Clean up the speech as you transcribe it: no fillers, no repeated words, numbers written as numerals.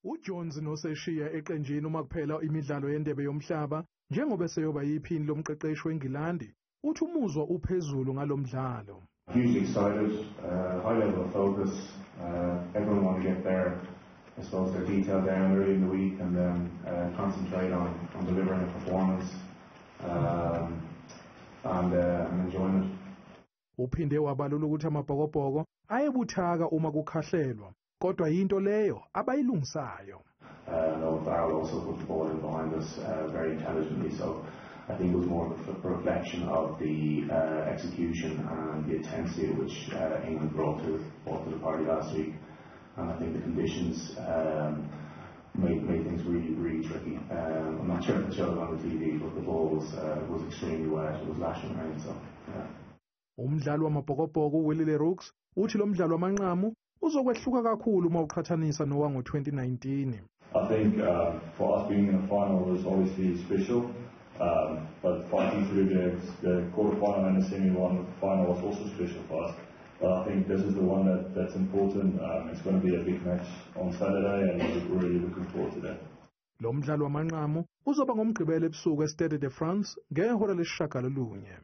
uJones noseshiya eqenjini uma kuphela imidlalo yendebe yomhlaba njengoba seyoba yiphini lomqeqeshi weNgilandi uthi umuzwa uphezulu ngalomdlalo. Hugely excited, high level of focus, everyone want to get their, I suppose, their detail down early in the week and then concentrate on delivering a performance and enjoying it. Uphinde wabalula ukuthi amabhokobhoko ayebuthaka uma kukhahlelwa kodwa into leyo abayilungisayo. Bawulungele also put the ball in behind us very intelligently, so I think it was more of a reflection of the execution and the intensity which England brought to the party last week, and I think the conditions made things really tricky. I'm not sure if it showed on the TV, but the ball was extremely wet. It was lashing around, so yeah. Umdlali wamabhokobhoko uWillie Rooks uthi lo mdlalo wamanqamu uzokwehluka kakhulu uma uqhathanisa nowango-2019. I think for us being in the final was obviously special, but fighting through the quarterfinal and the semi-final was also special for us. But I think this is the one that's important. It's going to be a big match on Saturday, and we're really looking forward to that. Lo mdlalo wamanqamu uzoba ngomgqibelo ebusuku eStade de France ngehora lesishagalolunye.